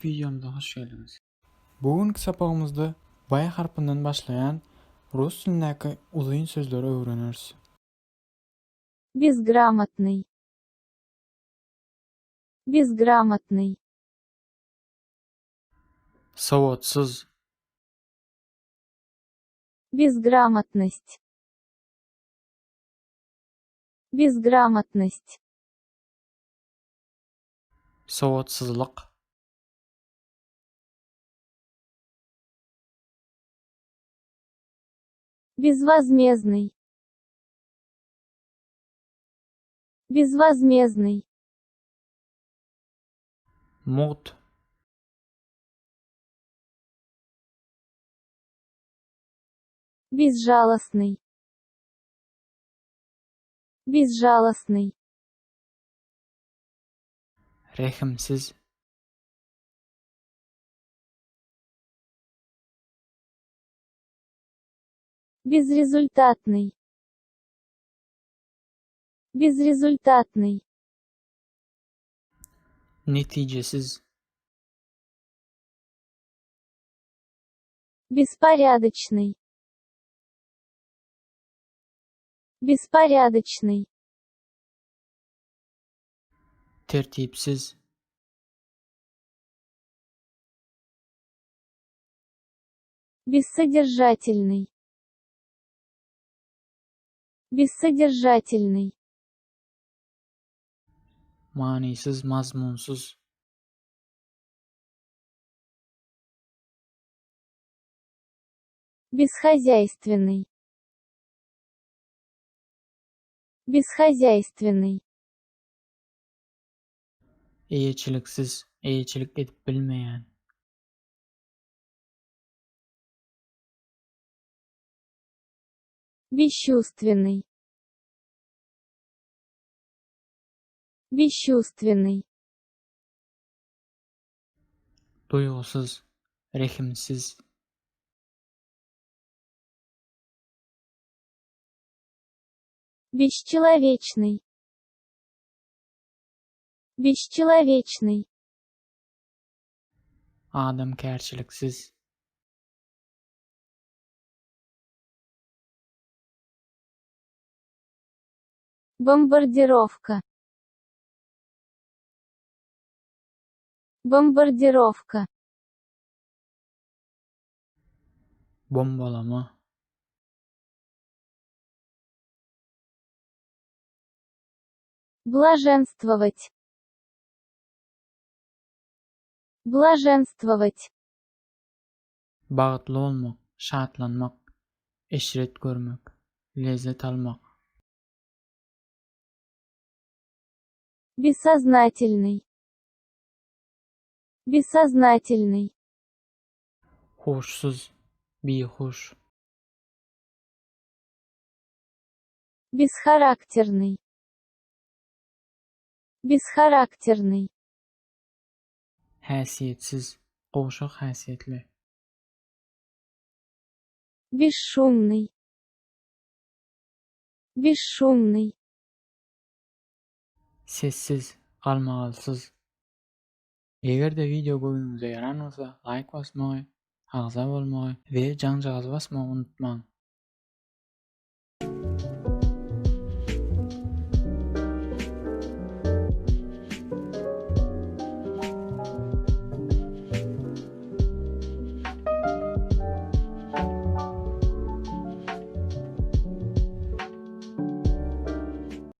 wideomyza hoş geldiňiz. Bu günki sapagymyzda B harpyndan başlaýan rus dilindäki uzyn sözleri öwreneris. Безграмотный. Безграмотный. Sowatsyz. Безграмотность. Безграмотность. Sowatsyzlyk. Безвозмездный. Безвозмездный. Mugt. Безжалостный. Безжалостный. Rehimsiz. Безрезультатный. Безрезультатный. Netijesiz. Беспорядочный. Беспорядочный. Tertipsiz. Бессодержательный. Бессодержательный. Manysyz, mazmunsyz. Бесхозяйственный. Бесхозяйственный. Eýeçiliksiz, eýeçilik edip bilmeýän. Бесчувственный. Бесчувственный. Duýgusyz, rehimsiz. Бесчеловечный. Бесчеловечный. Adamkärçiliksiz. Бомбардировка. Бомбардировка. Bombalama. Блаженствовать. Блаженствовать. Bagtly bolmak, şatlanmak, eşret görmek, lezzet almak. Бессознательный. Бессознательный. Huşsuz, bihuş. Бесхарактерный. Бесхарактерный. Häsiýetsiz, gowşak häsiýetli. Бесшумный. Бесшумный. Sessiz, galmagalsyz. Eger-de wideo göwnüňize ýaran bolsa, laýk basmagy, agza bolmagy we jaňjagazy basmagy unutmaň.